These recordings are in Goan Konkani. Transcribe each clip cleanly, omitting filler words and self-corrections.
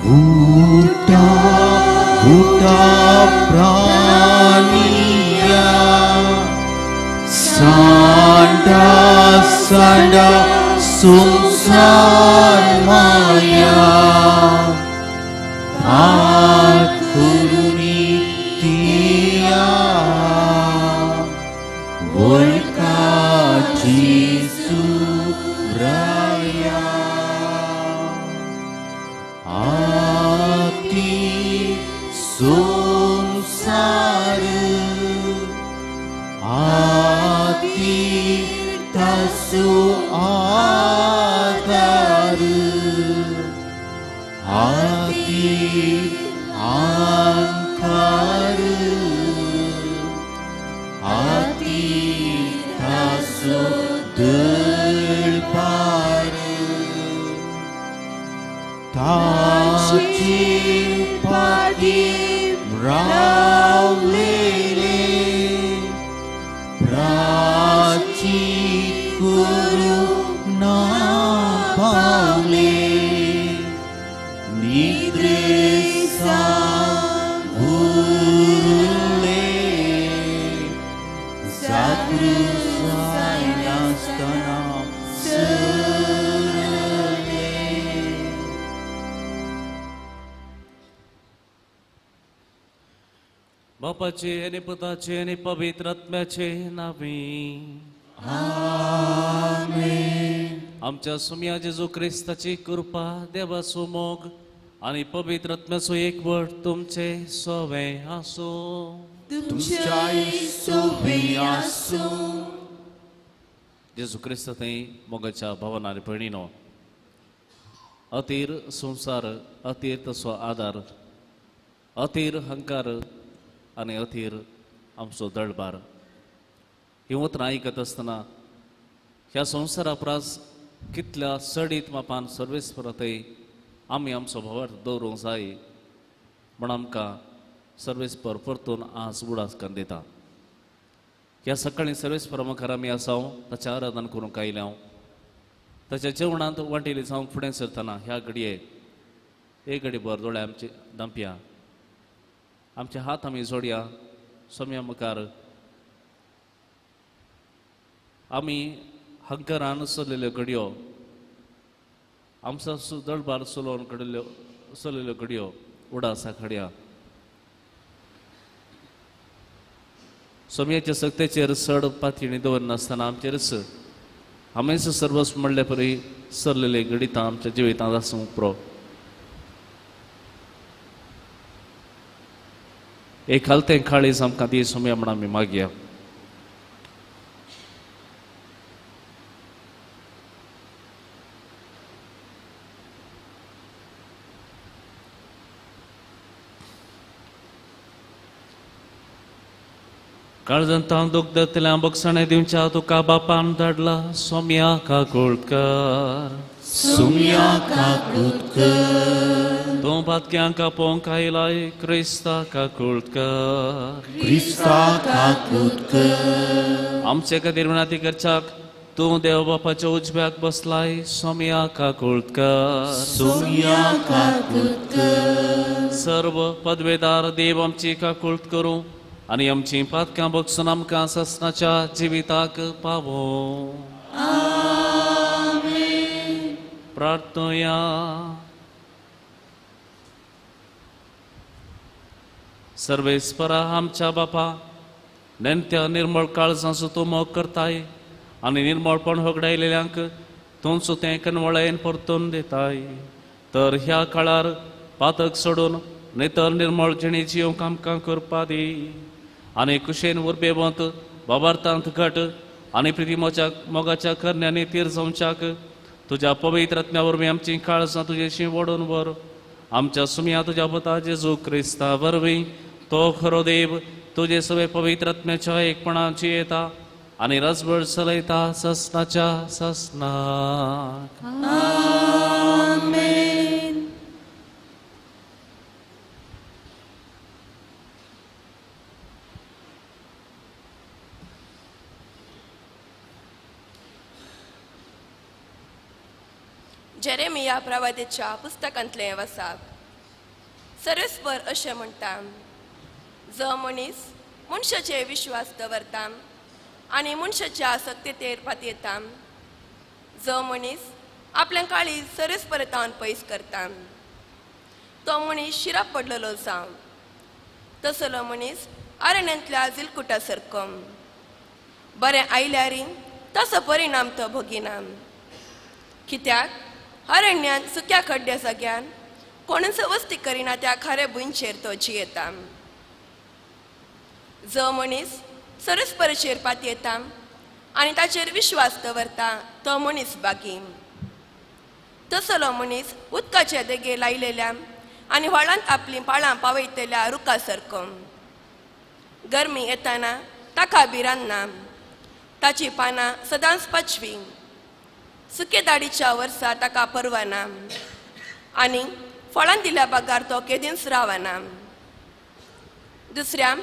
उठा उठा प्राणिया, सांडा सांडा संसार माया, पात करुणी तिया, वळखा जेजू राया. आती संसार, आती तासो आधार, आती अंकार, आती तासो दळपार, ताची पाटी रावलेले, प्राची करू ना पावले, निद्रेसा उरले, जागृत जायनासतना सरले. बापाचे आनी पुताचे आनी पवित्र आत्म्याचे नांवी. आमेन. आमच्या सुम्या जेजू क्रिस्ताची कृपा, देवाचो मोग आनी पवित्र आत्म्याचो एकवट तुमचे सवे आसूं. तुमच्याय सोबे आसूं. जेजू क्रिस्त थंय मोगाच्या भावना आनी भयणीनो, अतीर संवसार, अतीर तसो आदार, अतीर हंकार आनी अथीर आमचो दळबार, हीं उतरां आयकत आसतना ह्या संवसारा परस कितल्या चडीत मापान सर्वेस्परातय आमी आमचो भावार्थ दवरूंक जाय म्हूण आमकां सर्वेस्पर परतून आज उडास करून दिता. ह्या सकाळीं सर्वेस्परा मुखार आमी आसा, ताचें आराधन करूंक आयल्या हांव. ताच्या जेवणांत वांटेली जावंक फुडें सरतना ह्या घडये एक घडी भर दोळे आमचे धांपया, आमचे हात आमी जोडया सोम्या मुखार. आमी हंकरान चललेल्यो घडयो, आमचो दळबार चलोवन घडिल्ल्यो चललेल्यो घडयो उडासा घडया. सोम्याच्या सक्तेचेर चड पातयेणी दवरनासतना आमचेरच हांवेंच सर्वस्व म्हणले परी सरलेले घडितां आमच्या जिवितांत आसूंक पुरो. एक हलतें काळीज आमकां दी सोम्या म्हण आमी मागया. काळजांत दुख जातल्या बक्षाणे दिवच्या तुका बापान धाडला सोम्या काकुळकर. सोम्या काकुळकर. तूं पातक्यांक आपोवंक आयलाय क्रिस्ता काकुळकर. क्रिस्ता काकुळकर. आमचे खातीर विनंती करच्याक तूं देव बापाच्या उजव्याक बसलाय सोम्या काकुळकर. सोम्या काकुळकर. सर्व पदवेदार देव आमची काकुळत करूं आनी आमची पातकां बक्षून आमकां ससनाच्या जिविताक पावो. आमेन. प्रार्थया. सर्वेस्परा आमच्या बापा, नेणत्या निर्मळ काळजांचो तूं मोग करताय आनी निर्मळपण होगडायलेल्यांक तुमचो तें कनवळायेन परतून दिताय. तर ह्या काळार पातक सोडून नितळ निर्मळ जिणें जियोंक आमकां करपा दी आनी कुशेन उर्बेवंत बाबार्थांत घट आनी प्रितीमोच्या मोगाच्या करण्यांनी तीर जावच्याक तुज्या पवित्र आत्म्या वरवीं आमचीं काळजां तुजेशी ओडून व्हर. आमच्या सुम्या तुज्या पुता जेजू क्रिस्ता वरवीं तो खरो देव तुजे सगळे पवित्र आत्म्याच्या एकपणाची येता आनी रसभर चलयता ससनाच्या ससनाक. आमेन. जेरेमिया प्रवादेच्या पुस्तकांतलें वसाप. सर्वेस्पर अशें म्हणटा, जो मनीस मनशाचेर विश्वास दवरता आनी मनशाच्या सत्तेतेर पातयेता, जो मनीस आपल्या काळीज सर्वेस्परतान पयस करता, तो मनीस शिराप पडलेलो जावं. तसलो मनीस अरण्यांतल्या जिलकुटा सारको, बरें आयल्यारी तसो परिणाम तो भोगिना. कित्याक अरण्यांत सुक्या खड्ड्या जाग्यान कोणूच वस्ती करिना त्या खाऱ्या भुंयचेर तो जियेता. जो मनीस सरस्परचेर पातयेता आनी ताचेर विश्वास दवरता तो मनीस बागी. तसलो मनीस उदकाचे देगे लायलेल्या आनी व्हाळांत आपलीं पाळां पावयतल्या रुखा सारको. गरमी येताना ताका भिरांत ना, ताची पानां सदांच पाचवी. सुके दाडीच्या वर्सा ताका परवाना आनी फळां दिल्या बगार तो केदींच रावना. दुसऱ्या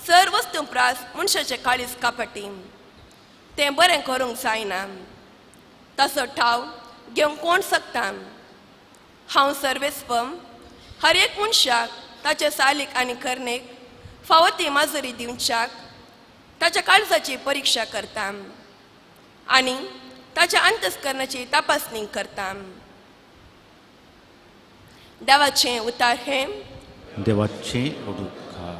सर वस्तू प्रास मनशाचे काळीज कापटी, तें बरें करूंक जायना. ताचो ठाव घेवंक कोण शकता? हांव सर्वेस्पम हर एक मनशाक ताचे सालीक आनी करणेक फावो ती माजुरी दिवच्याक ताच्या काळजाची परिक्षा करता आनी ताच्या अंतस्करणाची तपासणी करता. देवाचें उतार हें देवाचें उपकार.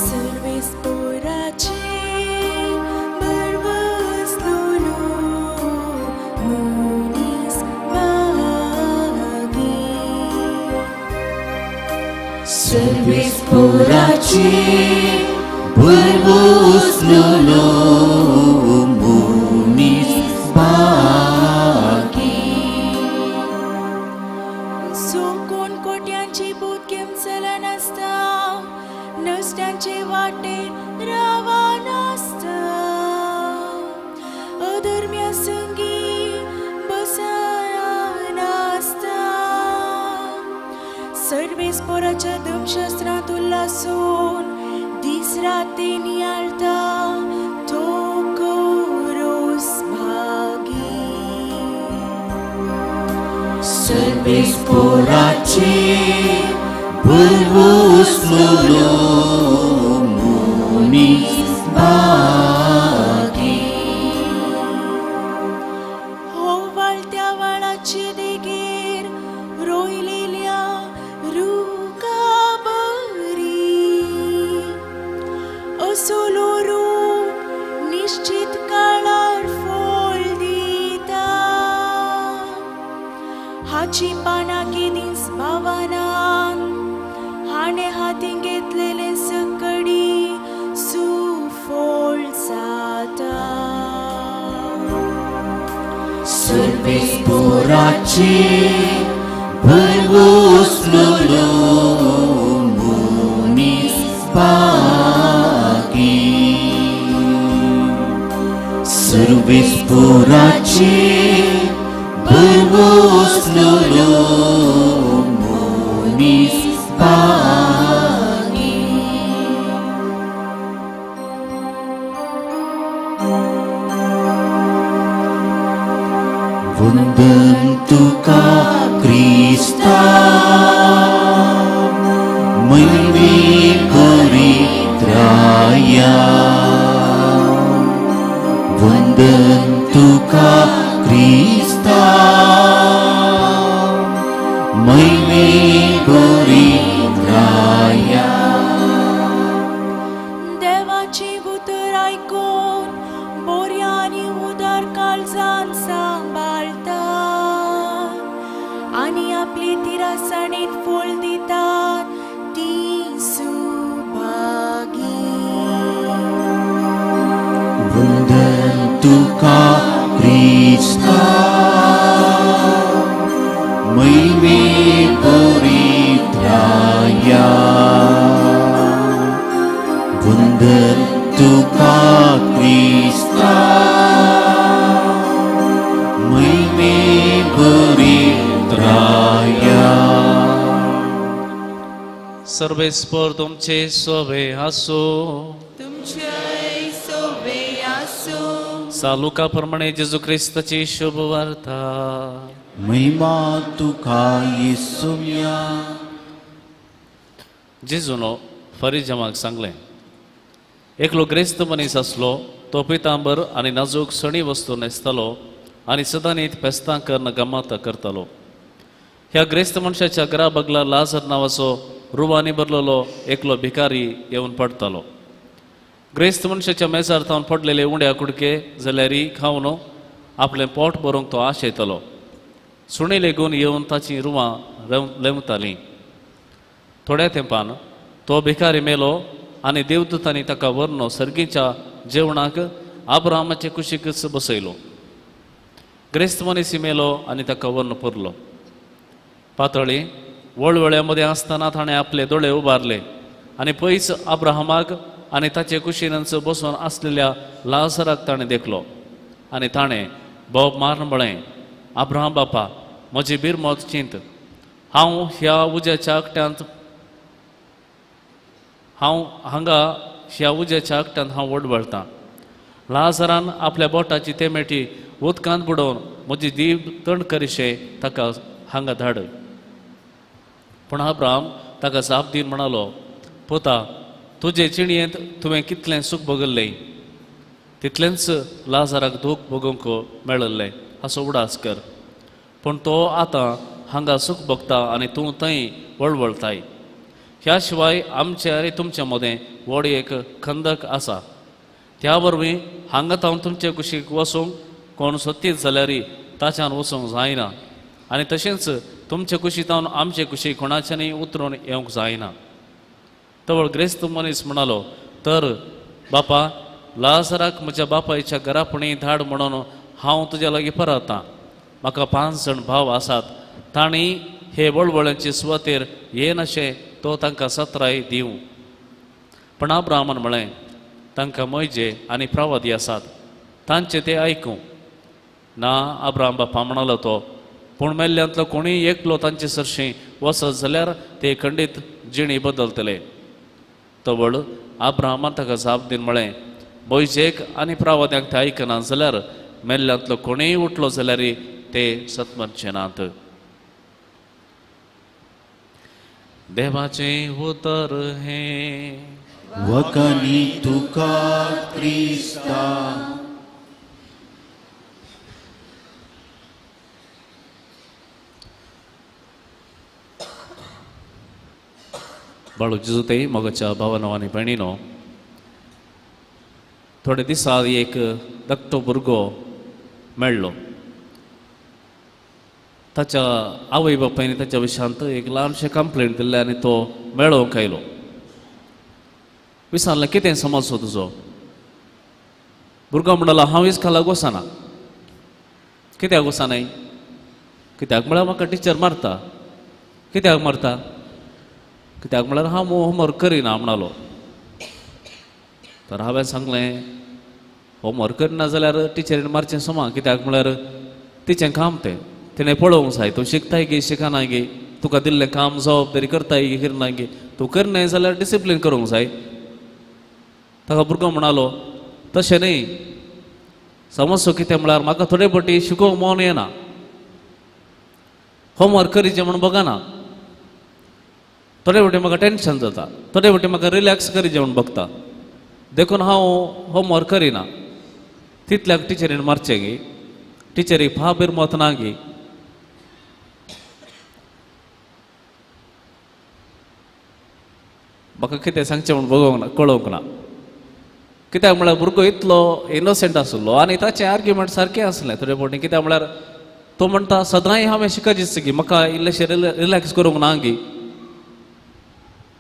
सर्वेस्पोराचे सर्वेस्पोराचे भरवसलेलो मनीस भागी. सो कोण कोट्यांची भूत घेवन चलनासता, नसत्यांचे वाटेर रावनासता, अधर्म्या संगी बसनासता, सर्वेस्पोराच्या धर्मशास्त्रांत उल्लासून दीस राती नियाळता तो कोरोस भागी. सर्वेस्पोराचे भरवसलेलो मनीस भागी. हो वाळत्या वाळाचे देगेर रोयलेल्या रुखा बरी, असलो रूख निश्चित काळार फळ दिता. हाची पानां केदींच भावनान, हाणें हातीं घेतलेलें सकडी सुफळ जाता. सर्वेस्पोराचे भरवसलेलो मनीस भागी. सर्वेस्पोराचे भरवसलेलो मनीस भागी. वंदन तुका क्रिस्ता, महिमे पवित्राया. वंदन तुका क्रिस्ता, महिमे पवित्राया. देवाची उतर आयकून बोऱ्या आनी उदार काळजान सांबाळटा आनी आपली तिरासाणेन फळ दितात ती सुभागी. वंदन तुका क्रिस्ता, महिमे पवित्राया. वंदन तुका क्रिस्ता, महिमे पवित्राया. सर्वेस्पर तुमचे सोवे आसूं. तुमचे सोवे आसूं. सालुका प्रमाणे जेजू क्रिस्ताची शुभ वार्ता. महिमा तुका येसुम्या. जेजूनो फरिजमाक सांगलें, एकलो ग्रेस्त मनीस आसलो, तो पितांबर आनी नाजूक सणी वस्तू न्हेसतालो आनी सदांनीत फेस्तां करून गमात करतालो. ह्या ग्रेस्त मनशाच्या घरा बगला लाजर नांवाचो रुवांनी भरलेलो एकलो भिकारी येवन पडटालो. ग्रेस्त मनशाच्या मेजार थावन पडलेले उंड्या कुडके जाल्यार खावन आपलें पोट भरूंक तो आशेतालो. सुणें लेगून येवन ताचीं रुवां लेंवतालीं. थोड्या तेंपान तो भिकारी मेलो आनी देवदूतांनी ताका व्हरून सर्गीच्या जेवणाक आब्रामाचे कुशीकच बसयलो. ग्रेस्त मनीस मेलो आनी ताका व्हरून पुरलो. पातळी वळवळ्या मदें आसतना ताणें आपले दोळे उबारले आनी पयस अब्राहमाक आनी ताचे कुशीनच बसून आसलेल्या लाजराक ताणें देखलो आनी ताणें बोब मारून म्हळें, अब्राहम बापा, म्हजी बिरमत चिंत, हांव ह्या उज्याच्या आकट्यांत हांव हांगा ह्या उज्याच्या आकट्यांत हांव वडवळटां. लाजरान आपल्या बोटाची तेमेटी उदकांत बुडोवन म्हजी दीप तण करिशें ताका हांगा धाड. पूण अब्राहम ताका जाप दीन म्हणालो, पुता, तुजे जिणेंत तुवें कितलें सूख भोगल्लें तितलेंच लाजराक दूख भोगूंक मेळिल्लें हाचो उडास कर. पूण तो आतां हांगा सूख भोगता आनी तूं थंय वळवळताय. ह्या शिवाय आमचे आनी तुमचे मदें व्हड एक खंदक आसा. त्या वरवीं हांगा तावन तुमचे कुशीक वचूंक कोण सोदीत जाल्यार ताच्यान वचूंक जायना आनी तशेंच तुमचे कुशी तावन आमचे कुशी कोणाच्यानूय उतरून येवंक जायना. तवळ ग्रेस्त मनीस म्हणालो, तर बापा, लाजराक म्हज्या बापायच्या घरापणी धाड म्हणून हांव तुज्या लागीं परतां. म्हाका 5 जाण भाव आसात, तांणी हे वळवळ्यांचे सुवातेर येनाशें तो तांकां सत्राय दिवं. पण अब्राहमान म्हळें, तांकां मोयजे आनी प्रवादी आसात, तांचे ते आयकूं. ना अब्राहम बापा म्हणालो तो, पूण मेल्ल्यांतलो कोणूय एकलो तांचे सरशीं वचत जाल्यार ते खंडीत जिणी बदलतले. तवळ अब्राहमान ताका जाप दीन म्हळें, मोयजेक आनी प्रवाद्यांक ते आयकना जाल्यार मेल्ल्यांतलो कोणूय उठलो जाल्यार ते सतमरचे नात. देवाचें उतर हें. वखणी तुका क्रिस्ता. बाळू जेजू मोगाच्या भावानो आनी भयणीनो, थोडे दिसा आदीं एक धाकटो भुरगो मेळ्ळो. ताच्या आवय बापायन ताच्या विशयांत एक ल्हानशें कंप्लेंट दिल्लें आनी तो मेळोवंक आयलो. विचारलें, कितें समजो तुजो? भुरगो म्हणलो, हांव इस्कोलाक वचना. कित्याक वचनाय? कित्याक म्हळ्यार म्हाका टिचर मारता. कित्याक मारता? कित्याक म्हळ्यार हांव होमवर्क करिना म्हणालो. तर हांवें सांगलें, होमवर्क करिना जाल्यार टिचरीन मारचें समा, कित्याक म्हळ्यार तिचें काम तें, तिणें पळोवंक जाय तूं शिकताय गी शिकना गी, तुका दिल्लें काम जबाबदारी करताय गी करना गी, तूं करनाय जाल्यार डिसिप्लीन करूंक जाय. ताका भुरगो म्हणालो, तशें न्ही, समजो कितें म्हळ्यार म्हाका थोडे फावटी शिकोवंक मन येना, होमवर्क करीचें म्हूण बगना, थोडे फावटी म्हाका टेंशन जाता, थोडे फावटी म्हाका रिलॅक्स करीचें म्हूण बगता, देखून हांव होमवर्क करिना. तितल्याक टिचरीन मारचें गी, टिचरीक फाबीर मत ना गी. म्हाका कितें सांगचें म्हूण बगोवंक ना, कळोवंक ना. कित्याक म्हळ्यार भुरगो इतलो इनोसंट आसलो आनी ताचें आर्ग्युमेंट सारकें आसलें थोडे फावटी. कित्याक म्हळ्यार तो म्हणटा, सदांय हांवें शिकचीच गी, म्हाका इल्लेशें रिलॅक्स करूंक ना गी,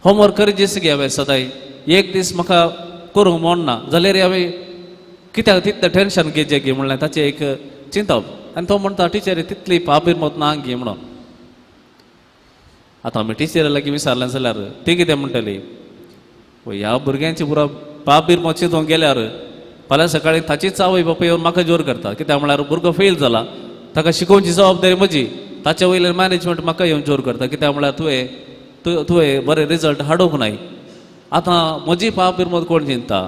होमवर्क करीच गी हांवें सदांय, एक दीस म्हाका करूंक मन ना जाल्यार हांवें कित्याक तितलें टेंशन घेवचें गी म्हणलें ताचें एक चिंतप. आनी तो म्हणटा, टिचरी तितली पाबीर मत ना गी म्हणून. आतां आमी टिचरी लागीं विचारलें जाल्यार ती कितें म्हणटली, ह्या भुरग्यांची पुरो पाबीर मत चिंतूंक गेल्यार फाल्यां सकाळीं ताचीच आवय बापूय येवन म्हाका जोर करता. कित्याक म्हळ्यार भुरगो फेल जाला, ताका शिकोवची जबाबदारी म्हजी, ताचे वयल्यान मॅनेजमेंट म्हाका येवन जोर करता. कित्याक म्हळ्यार तुवें तुवें बरे रिजल्ट हाडूंक नाय. आतां म्हजी पाप बिरमत कोण चिंता?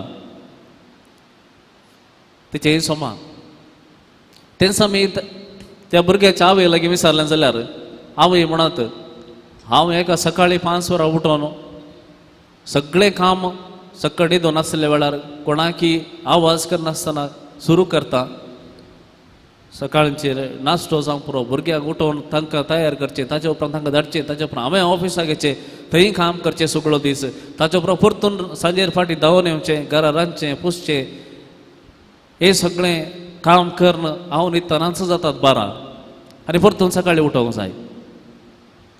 तेचें सोमा तेन्ना आमी त्या भुरग्याच्या आवय लागीं विचारलें जाल्यार आवय म्हणत हांव एका सकाळीं 5 वरां उठोन सगळें काम सकाळीं दोन आसल्या वेळार कोणाकी आवाज करनासतना सुरू करता. सकाळचेर नाश्तो जावंक पुरो, भुरग्यांक उठोवन तांकां तयार करचें, ताचे उपरांत तांकां धाडचें, ताचे उपरांत हांवें ऑफिसाक येचें, थंय काम करचें सगळो दीस, ताचे उपरांत परतून सांजेर फाटीं धांवन येवचें, घरा रांदचें पुसचें, हें सगळें काम करून हांव न्हिदतनाच जातात 12 आनी परतून सकाळीं उठोवंक जाय.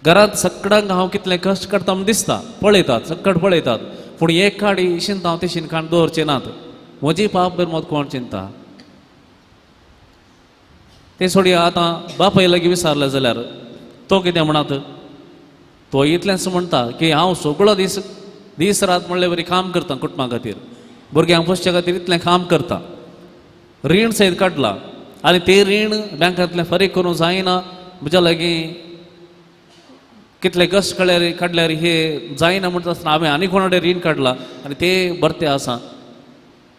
घरांत सगळ्यांक हांव कितलें कश्ट काडटा म्हूण दिसता, पळयतात, सक्कड पळयतात, पूण एक काडी शिंता हांव तेशीन काण दवरचें नात. म्हजी पाप बिरमत कोण चिंता? तें सोडया. आतां बापाय लागीं विचारलें जाल्यार तो कितें म्हणत? तो इतलेंच म्हणटा की हांव सगळो दीस दीस रात म्हणले वरी काम करता कुटुंबा खातीर, भुरग्यांक पोसच्या खातीर इतलें काम करता, रीण सयत काडलां आनी तें रीण बँकांतलें फारीक करूंक जायना, म्हज्या लागीं कितले कश्ट काडल्यार हे जायना म्हणटा आसतना हांवें आनी कोणा कडेन रीण काडलां आनी तें भरते आसा.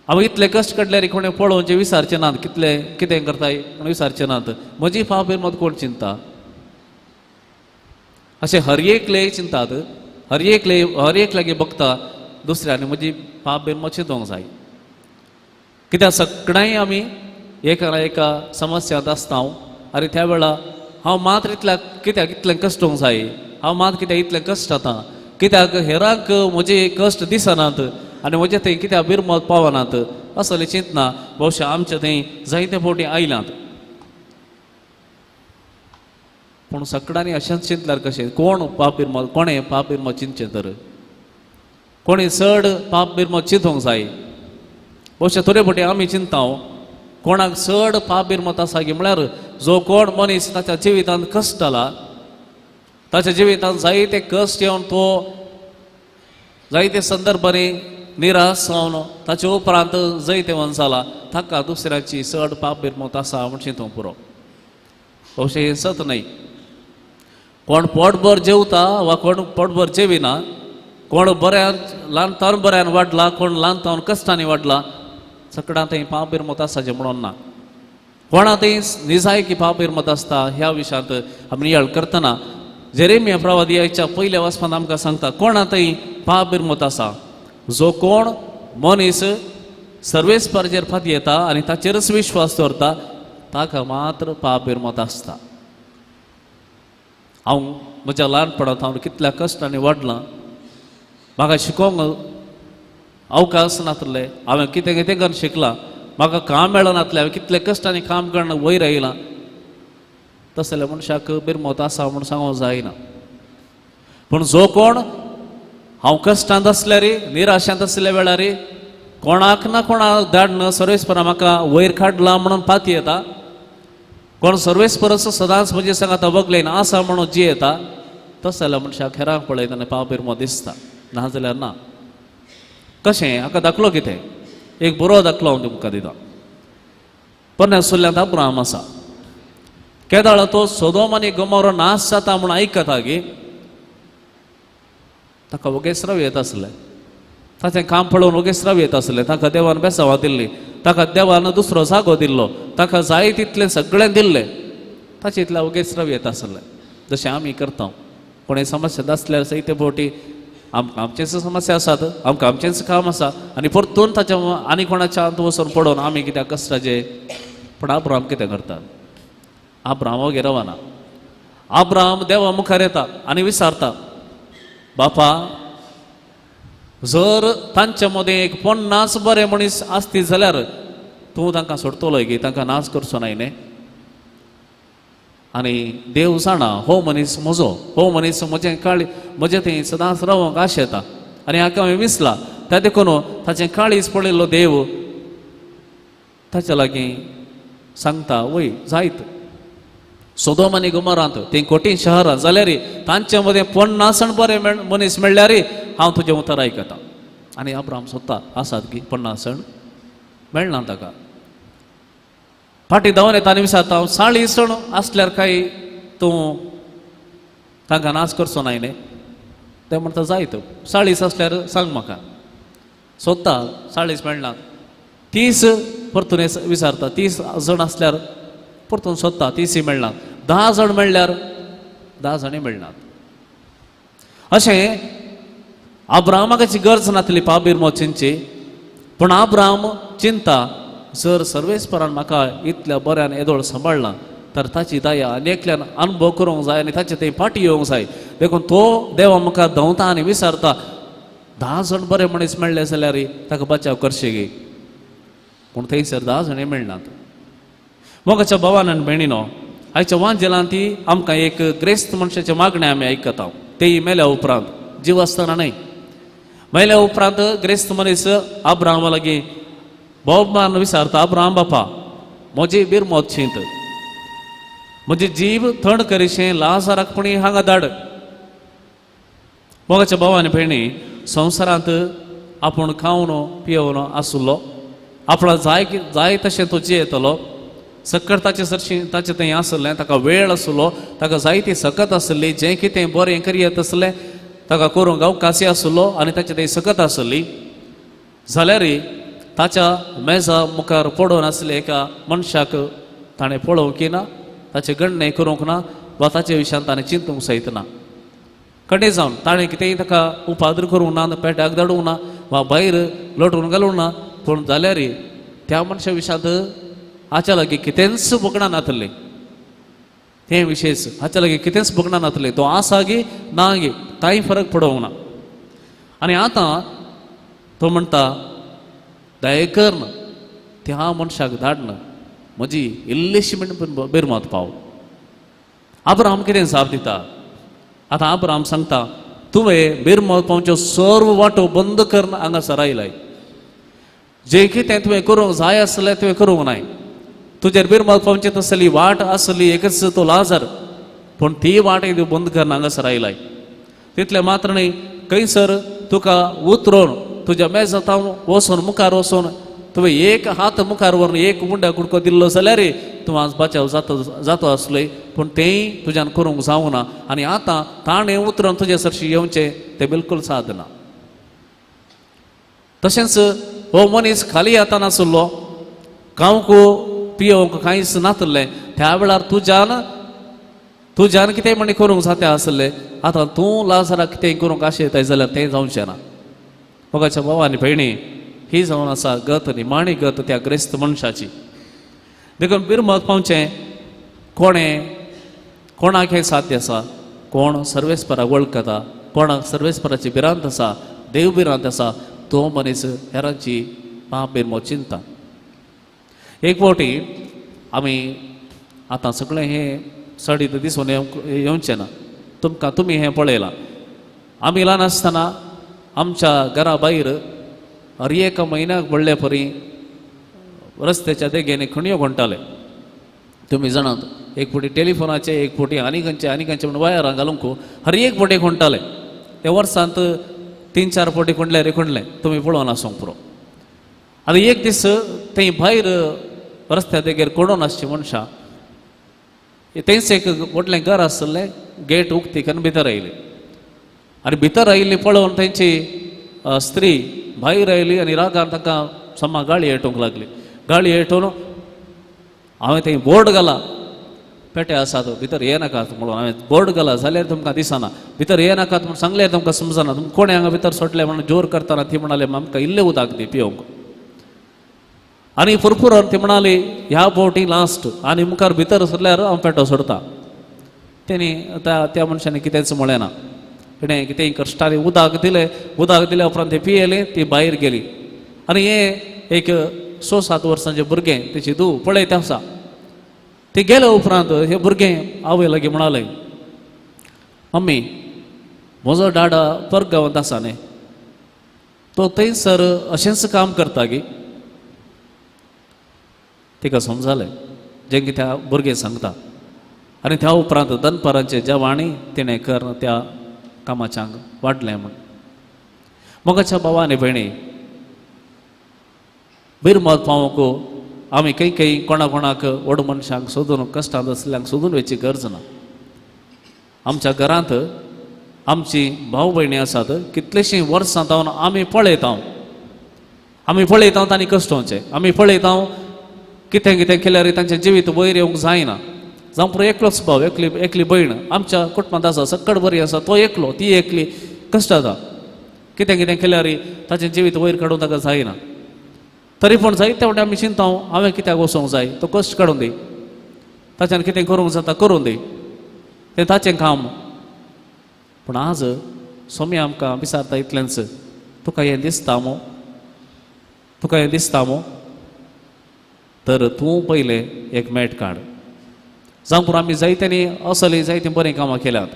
हांवें इतले कश्ट काडल्यार कोणें पळोवचें विचारचें नात, कितले कितें करताय म्हणून विचारचें नात. म्हजी पाप बिरमत कोण चिंता? अशें हर एकले चिंतात, हर एकले हर एक लागीं बघता दुसऱ्यान म्हजी पाप बिरमत चिंतूंक जाय. कित्याक सगळ्यांय आमी एका ना एका समस्यांत आसता आनी त्या वेळार हांव मात्र इतल्या कित्याक इतलें कश्ट जावंक जाय, हांव मात कित्याक इतलें कश्ट जाता, कित्याक हेरांक म्हजे कश्ट दिसनात आनी म्हजे थंय कित्याक बिरमत पावनात, असले चिंतना भोवशा आमचे थंय जायते फावटी आयल्यात. पूण सगळ्यांनी अशेंच चिंतल्यार कशें? कोण पाप बिरमत, कोणें पाप बिरमत चिंतचें तर? कोणें चड पाप बिरमत चिंतूंक जाय? भोवशा थोडे फावटी आमी चिंता कोणाक चड पाप बिरमत आसा की म्हळ्यार जो कोण मनीस ताच्या जिवितांत कश्ट जाला, ताच्या जिवितांत जायते कश्ट येवन तो जायते संदर्भांनी निराश जावन ताचे उपरांत जैतेवन जाला, ताका दुसऱ्याची चड पाप बिरमत आसा म्हूण चिंतूंक पुरो. भोवशें हें सत न्हय. कोण पोटभर जेवता वा कोण पोटभर जेविना, कोण बऱ्यान ल्हान तावन बऱ्यान वाडला, कोण ल्हान तावन कश्टांनी वाडला, सगळ्यां थंय पाप बिरमत आसाचें म्हणून ना. कोणा थंय निजायकी पाप बिरमत आसता ह्या विशयांत आमी नियाळ करतना जेरेमिया प्रवादियाच्या पयल्या वाचपांत आमकां सांगता कोणा थंय पाप बिरमत आसा. जो कोण मनीस सर्वेस्पराचेर फाती येता आनी ताचेरच विश्वास दवरता ताका मात्र पाप बिरमत आसता. हांव म्हज्या ल्हानपणांत हांव कितल्या कश्टांनी वाडलां, म्हाका शिकोवंक अवकाश नासले, हांवें कितें कितें करून शिकलां, म्हाका काम मेळनासलें, हांवें कितले कश्टांनी काम करून वयर आयलां, तसल्या मनशाक बिरमत आसा म्हूण सांगूंक जायना. पूण जो कोण हांव कश्टांत आसल्यार, निराशांत आसल्या वेळार कोणाक ना कोणाक धाडन सर्वेस्परा म्हाका वयर काडला म्हणून पाती येता, कोण सर्वेस्परस सदांच म्हजे सांगाता वगलेन आसा म्हणून जियेता, तसल्या मनशाक हेरांक पळयता आनी पाप बिरमत दिसता, ना जाल्यार ना. कशें? हाका दाखलो कितें? एक बरो दाखलो हांव तुमकां दिता. पोरण्या सुल्ल्यांत अब्राहम आसा. केदाळा तो सोदोम आनी गोमोरा नाश जाता म्हूण आयकता गी ताका वगेसराव येत आसलें, ताचें काम पळोवन वगेसराव येत आसलें, ताका देवान बेसांवां दिल्ली, ताका देवान दुसरो जागो दिल्लो, ताका जाय तितलें सगळें दिल्लें, ताचे इतल्या वगेसराव येत आसलें. जशें आमी करता, कोणें समस्या आसल्यार जायते फावटी आमकां आमचेच समस्या आसात, आमकां आमचेंच काम आसा आनी परतून ताच्या आनी कोणाच्या हात वचून पडोवन आमी कित्याक कश्टाचें. पूण अब्राहम कितें करतात? अब्राहम वगैरे रावना. अब्राहम देवा मुखार येता आनी विचारता, बापा जर तांच्या मदें एक 50 बरे मनीस आसती जाल्यार तूं तांकां सोडटलो की तांकां नाश करचो नाय न्ही? आनी देव जाणा हो मनीस म्हजो, हो मनीस म्हजें काळी म्हजें थंय सदांच रावंक आशेता आनी हाका हांवें विसला, त्या देखून ताचें काळीज पळयल्लो देव ताच्या लागीं सांगता, वय जायत सोदोम आनी गोमोरांत तीं कोटी शहरां जाल्यार तांचे मदें 50 बरे मनीस मेळ्ळ्यार हांव तुजें उतर आयकता. आनी अब्राहम सोदता आसात की 50 मेळना ताका. फाटीं धांवन येता आनी विचारता, हांव 40 आसल्यार काय तूं तांकां नाश करचो नाय न्ही? ते म्हणटा जायत 40 आसल्यार सांग म्हाका. सोदता 40 मेळना. 30 परतून विचारता, 30 जण आसल्यार परतून सोदता, 30 मेळना. 10 जण मेळ्ळ्यार 10 जाणीं मेळनात. अशें आब्रामाची गरज नासली पाबिरमो चिंतची, पूण आब्राम चिंता जर सर्वेस्परान म्हाका इतल्या बऱ्यान येदोळ सांबाळ्ळा तर ताची दया आनी एकल्यान अनुभव करूंक जाय आनी ताचे थंय फाटी येवंक जाय. देखून तो देवा मुखार धांवता आनी विचारता 10 जण बरे मनीस मेळ्ळे जाल्यार ताका बचाव करचे गे. पूण थंयसर 10 जाणीं मेळनात. मोगाच्या भावान आनी भयणीनो, आयच्या वांजेलान ती आमकां एक ग्रेस्त मनशाचें मागणें आमी आयकता, तेय मेल्या उपरांत, जीव आसतना न्हय. मेल्या उपरांत ग्रेस्त मनीस आब्रामा लागीं भोवमान विचारता, आब्राम बापा म्हजी बिरमोत चिंत, म्हजी जीव थंड करिशें लाजाराक पुणी हांगा धाड. मोगाच्या भाव आनी भयणी, संवसारांत आपूण खावन पियोवन आसलो, आपणा जाय जाय तशें तो जियेतलो, सक्कड ताचे सरशी ताचें थंय आसलें, ताका वेळ आसलो, ताका जायती सकत आसली, जें कितें बरें करयत आसलें ताका करूंक अवकाशी आसलो आनी ताचें थंय सकत आसली. जाल्यार ताच्या मेजा मुखार पडून आसले एका मनशाक ताणें पळोवंक ना, ताचें गणणें करूंक ना वा ताचे विशयान ताणें चिंतूंक सयत ना. कडेन जावन ताणें कितेंय ताका उपाद्र करूंक ना, पेट्याक धाडूंक ना वा भायर लोटून घालूंक ना, पूण जाल्यार त्या मनशा विशयांत हाच्या लागीं कितेंच भोगणा नातलें. तें विशेश हाच्या लागीं कितेंच भोगणा नातलें, तो आसा गी ना गी कांय फरक पडोवंक ना. आनी आतां तो म्हणटा दया कर त्या मनशाक धाडन म्हजी इल्लीशी म्हण बिरमत पाव. आब्राम कितें जाप दिता? आतां आब्राम सांगता तुवें बिरमत पावच्यो सर्व वाटो बंद करून हांगासर आयलाय, जें कितें तुवें करूंक जाय आसलें तुवें करूंक नाय. तुजेर बिरमत पावची तसली वाट आसली एकच तो लाजर, पूण ती वाट तूं बंद करून हांगासर आयलाय. तितलें मात्र न्हय, खंयसर तुका उतरोन तुज्या मेजांत वचून मुखार वचून तुवें एक हात मुखार व्हरून एक उंड्या कुडको दिल्लो जाल्यार तूं आज बचाव जातो जातो आसलोय, पूण तेंय तुज्यान करूंक जावंक ना. आनी आतां ताणें उतरून तुजे सरशी येवचें तें बिलकूल साद ना. तशेंच हो मनीस खाली हातान आसलो, खावंक पियोवंक कांयच नातलें, त्या वेळार तुज्यान तुज्यान कितें म्हण करूंक जाता आसलें, आतां तूं लाजराक कितें करूंक आशेताय जाल्यार तें जावचें ना. मोगाच्या भाव आनी भयणी, ही जावन आसा गत निमाणी गत त्या ग्रेस्त मनशाची. देखून बिरमत पावचें कोणें कोणाक हें साध्य आसा? कोण सर्वेस्पराक वळखता, कोणाक सर्वेस्पराची भिरांत आसा, देव भिरांत आसा, तो मनीस हेरांची पाप बिरमो चिंता. एक फावटी आमी आतां सगळें हें सडीत दिसून येवचें ना तुमकां, तुमी हें पळयलां. आमी ल्हान आसतना आमच्या घरा भायर हर एका म्हयन्याक व्हडले परी रस्त्याच्या देगेनी खणयो खणटाले. तुमी जाणात, एक फावटी टेलिफोनाचे, एक फावटी आनी खंयचे आनी खंयचे म्हण वायरां घालूंक हर एक फावटी खणटाले. ते वर्सांत 3-4 फावटी खणले रे खणले, तुमी पळोवन आसूंक पुरो. आनी एक दीस थंय भायर रस्त्या देगेर खणून आसची मनशां, थंयच एक व्हडलें घर आसलें, गेट उक्ती करून भितर आयली. आनी भितर आयिल्ली पळोवन थंयची स्त्री भायर आयली आनी रागान तांकां समा गाळी हेटूंक लागली. गाळी हेटून हांवें थंय बोर्ड घाला, पेटे आसात भितर येनाकात म्हणून हांवें बोर्ड घाला जाल्यार तुमकां दिसना, भितर येनाकात म्हूण सांगल्यार तुमकां समजना, तुमकां कोणें हांगा भितर सोडलें म्हणून जोर करतना ती म्हणाले आमकां इल्लें उदक दी पिवंक. आनी फुरफुरोन ती म्हणाली ह्या फावटी लास्ट, आनी मुखार भितर सरल्यार हांव पेटो सोडटा. तेणी त्या मनशांनी कितेंच म्हळें ना, तिणें कितेंय कश्टांनी उदक दिलें, उदक दिल्या उपरांत ती पियेली, ती भायर गेली. आनी हें एक 6-7 वर्सांचें भुरगें तेची धूव पळयत आसा. ती गेल्या उपरांत हें भुरगें आवय लागीं म्हणालें, मम्मी म्हजो डाडा परगांवांत आसा न्ही, तो थंयसर अशेंच काम करता गी. तिका समजालें जें कितें त्या भुरगें सांगता. आनी त्या उपरांत दनपारांचें जेवण तिणें कर त्या कामाच्यांक वाडलें म्हण. मोगाच्या भावा आनी भयणी, बिरमत पावोवंक आमी खंय खंय कोणा कोणाक व्हड मनशांक सोदून कश्टांत आसल्यांक सोदून वयची गरज ना. आमच्या घरांत आमची भाव भयणी आसात कितलेशीं वर्सां जावन आमी पळयता, आमी पळयता तांणी कश्टोवचें, आमी पळयता कितें कितें केल्यार तांचें जिवीत वयर येवंक जायना. जावं पुरो एकलोच भाव, एकली एकली भयण आमच्या कुटुंबांत आसा, सक्कड बरी आसा, तो एकलो ती एकली कश्ट जाता, कितें कितें केल्यार ताचें जिवीत वयर काडूंक ताका जायना. तरी पूण जायते फावटी आमी चिंता हांवें कित्याक वचोंक जाय, तो कश्ट काडून दी, ताच्यान कितें करूंक जाता करूं दी, तें ताचें काम. पूण आज सोमी आमकां विचारता इतलेंच, तुका हें दिसता मो, तुका हें दिसता मो, तर तूं पयलें एक मेट काड. जावं पुरो आमी जायत्यांनी असली जायतीं बरीं कामां केल्यात,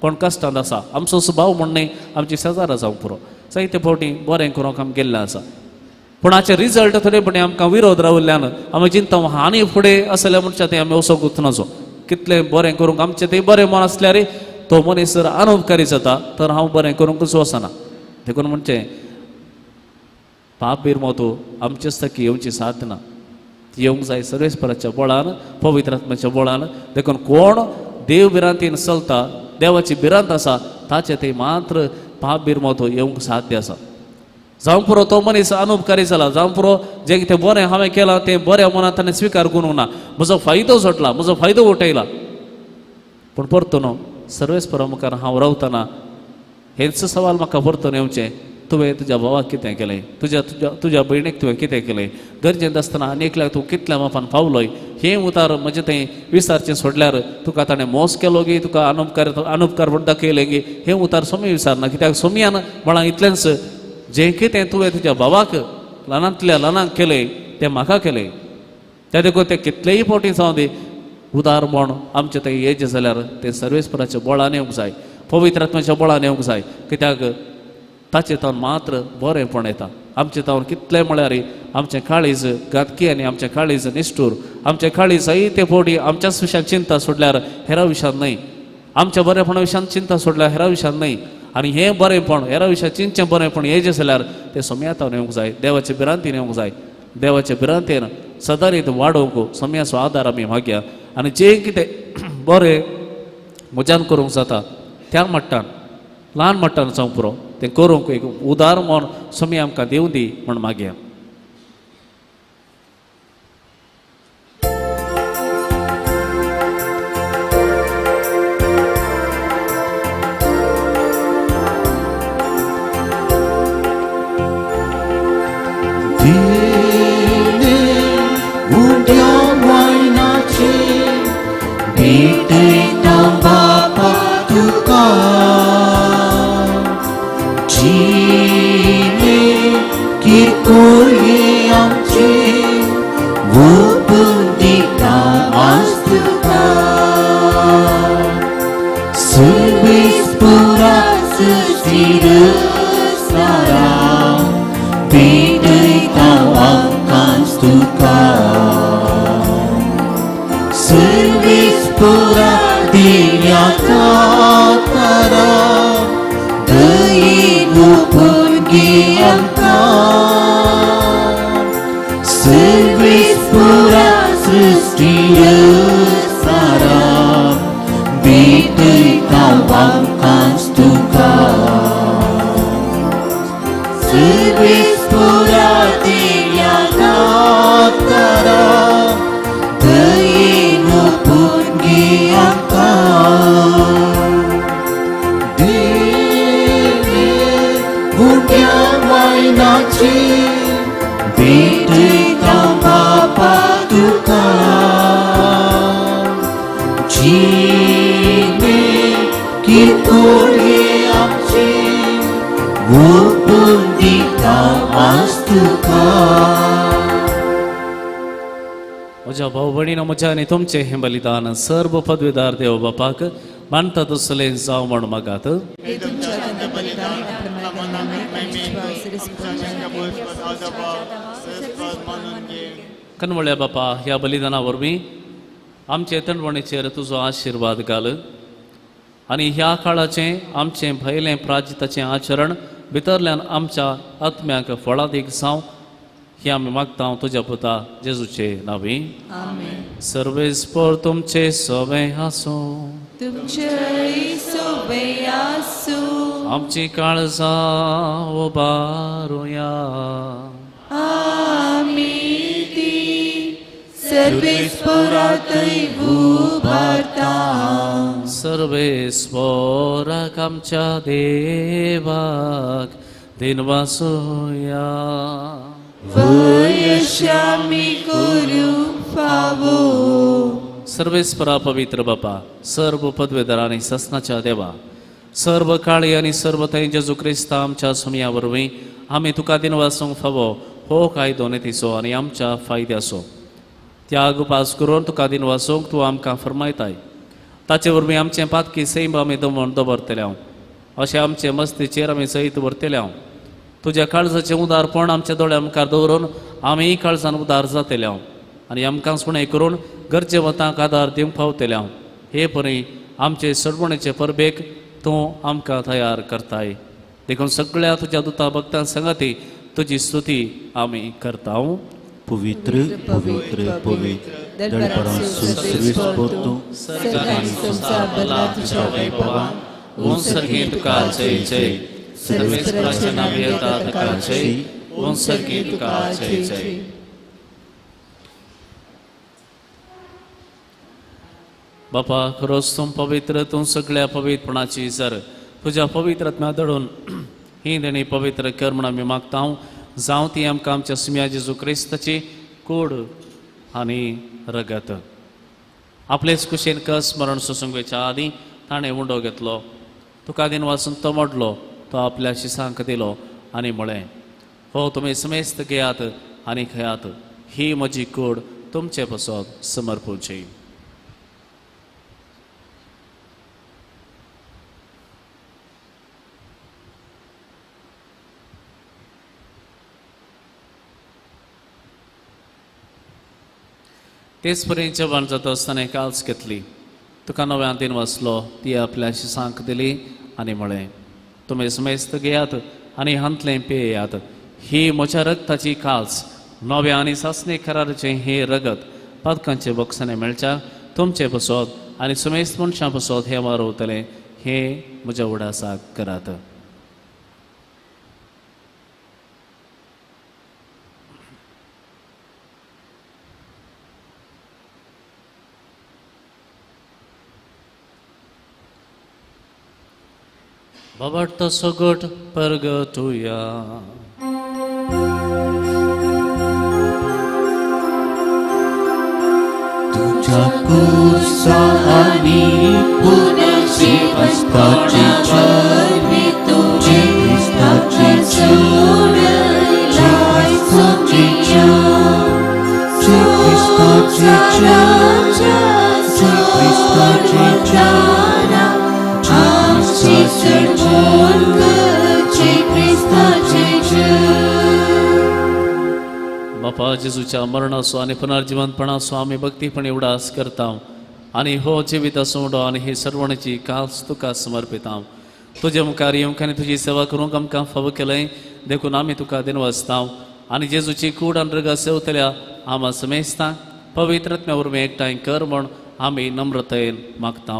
कोण कश्टांत आसा आमचो स्वभाव म्हण न्हय, आमची शेजारा जावं पुरो जायते फावटी बरें करूंक आमी गेल्लें आसा. पूण हाचे रिजल्ट थोडे फावटी आमकां विरोध राविल्ल्यान आमी चिंता आनी फुडें आसल्या म्हणच्या तें आमी वचोंकूच नजो. कितलें बरें करूंक आमचें तें बरें मन आसल्यार तो मनीस जर अनुपकारी जाता तर हांव बरें करूंकूच वचना. देखून म्हणचें पाप बिरमोतो आमचेच थकी येवची साथ ना, ती येवंक जाय सर्वेस्पराच्या बळान, पवित्र आत्म्याच्या बळान. देखून कोण देव भिरांतीन चलता, देवाची भिरांत आसा ताचें तें मात्र पाप बिरमोतो येवंक साध्य आसा. जावं पुरो तो मनीस अनुपकारी जाला, जावं पुरो जें कितें बरें हांवें केलां तें बऱ्या मनान ताणें स्विकार करूंक ना, म्हजो फायदो सोडला, म्हजो फायदो उठयला, पूण परतून सर्वेस्परा मुखार हांव रावतना हेंच सवाल म्हाका परतून येवचें, तुवें तुज्या भावाक कितें केलें, तुज्या तुज्या तुज्या भयणीक तुवें कितें केलें, गरजेंत आसतना आनी एकल्याक तूं कितल्या मापान पावलोय हें उतार म्हजें थंय विचारचें सोडल्यार तुका ताणें मोस केलो गी, तुका अनुपकार अनुपकार म्हूण दाखयलें गी, हें उतार सोमी विचारना. कित्याक सोमयान म्हळां इतलेंच, जें कितें तुवें तुज्या भावाक ल्हानांतल्या ल्हानांक केलें तें म्हाका केलें. त्या देखून तें कितलेय फावटी जावं दी उदार म्हण आमचें थंय येयचें जाल्यार तें सर्वेस्पराच्या बळान येवंक जाय, पवित्र आत्म्याच्या बळान येवंक जाय. कित्याक ताचें तावन मात्र बरेंपण येता. आमचें तावन कितलें म्हळ्यार आमचें काळीज घातकी आनी आमचें काळीज निश्ठूर, आमचें काळीज जायते फावटी आमच्याच विशयान चिंता सोडल्यार हेरा विशयान न्हय, आमच्या बरेपणा विशयान चिंता सोडल्यार हेरा विशयान न्हय. आनी हें बरेंपण हेरा विशयान चिंतचें बरेंपण येयचें जाल्यार तें सोम्या तावन येवंक जाय, देवाचे भिरांतीन येवंक जाय. देवाचे भिरांतेन सदारीत वाडोवंक सोम्याचो आदार आमी मागया आनी जें कितें बरें म्हज्यान करूंक जाता त्या मट्टान ल्हान मट्टान जावंक पुरो तें करूंक एक उदार म्हण सोमी आमकां दिवं दी म्हण मागया. म्हज्या भाव भयणीनो, म्हज्या आनी तुमचें हें बलिदान सर्व पदवीदार देव बापाक मानता तसलें जावं म्हण मागात. कनवळ्या बापा, ह्या बलिदाना वरवीं आमचे तणवणीचेर तुजो आशिर्वाद घाल आनी ह्या काळाचें आमचें भायलें प्राजिताचें आचरण भितरल्यान आमच्या आत्म्याक फळादीक जावं हें आमी मागता तुज्या पुता जेजूचे नांवी. सर्वेस्पर तुमचे सवें आसूं. तुमचेय सोबे आसूं. आमची काळजां उबारुया. आमी ती सर्वेस्परातय उबारता. सर्वेस्पराक आमच्या देवाक दिनवासुया. वयशामी करूंक फावो. सर्वेस्परा पवित्र बापा, सर्व पदवेदार आनी ससनाच्या देवा, सर्व काळी आनी सर्व थंय जेजू क्रिस्ता आमच्या सुमया वरवीं आमी तुका दिनवासूंक फावो हो कायदो नितीचो आनी आमच्या फायद्याचो त्याग उपास करून तुका दिनवासूंक तूं आमकां फरमायताय. ताचे वरवीं आमचें पातकी सैम आमी दमण दवरतले हांव, अशें आमचे मस्तीचेर आमी सयत व्हरतले हांव. तुज्या काळजाचें उदारपण आमच्या दोळ्या मुखार दवरून आमीय काळजान उदार जातले हांव आनी आमकां सुणें करून गरजेवंतांक आदार दिवंक पावतले हांव. हे परी आमचे सरवणेचे परबेक तूं आमकां तयार करताय. देखून सगळ्या तुज्या दुता भक्तां संगाती तुजी स्तुती आमी करता. पवित्र पवित्र पवित्र दळपरांसु सर्वेस्पर तूं, सर्ग आनी संवसार भरला तुज्या वैभवान. ऊं सर्गी तुका जय जय. सर्वेस्पराच्या नांव येता तुका जय. ऊं सर्गी तुका जय जय. बापा, खरोच तूं पवित्र, तूं सगळ्या पवित्रपणाची जर तुज्या पवित्र आत्म्या दडून ही देणी पवित्र कर म्हण आमी मागता. जावं ती आमकां आमच्या सुम्या जेजू क्रिस्ताची कूड आनी रगत. आपलेच कुशेन कस मरण सोसूंक वयच्या आदीं ताणें उंडो घेतलो, तुका दिन वाचून तो मोडलो, तो आपल्या शिसांक दिलो आनी म्हळें, हो तुमी समेस्त घेयात आनी खेयात, ही म्हजी कूड तुमचे पसत समर्पूची. तेच परी जेवण जाता आसतना काल्स घेतली, तुका नव्यान दिन वाचलो, ती आपल्या शिसांक दिली आनी म्हळें, तुमी समेस्त घेयात आनी हांतलें पेयात, ही म्हज्या रगताची काल्स, नव्या आनी सासणे कराराचें हें रगत पातकांचे बक्षाने मेळच्या तुमचे पसत आनी समेस्त मनशां पसत हें वारवतलें, हें म्हज्या उडासाक करात. बाबा सगट परगटुया. तुझ्या कुसा आनी पुनर्जिवंताची वरवीं तुवें क्रिस्ताची सोडयलाय सोमिया. क्रिस्ताची संवसाराच्या आमची चडवण करची क्रिस्ताचे जय. बापा, जेजूच्या मरणाचो आनी पुनर्जिवंतपणाचो आमी भक्तीपणी उडास करता आनी हो जिविताचो उडो आनी ही सर्वणेची काल्स तुका समर्पिता. तुजे मुखार येवंक आनी तुजी सेवा करूंक आमकां फावो केलें देखून आमी तुका दिनवासता आनी जेजूची कूड आनी रगत सेवतल्या आमा समेस्तांक पवित्र आत्म्या वरवीं एकठांय कर म्हण आमी नम्रतायेन मागता.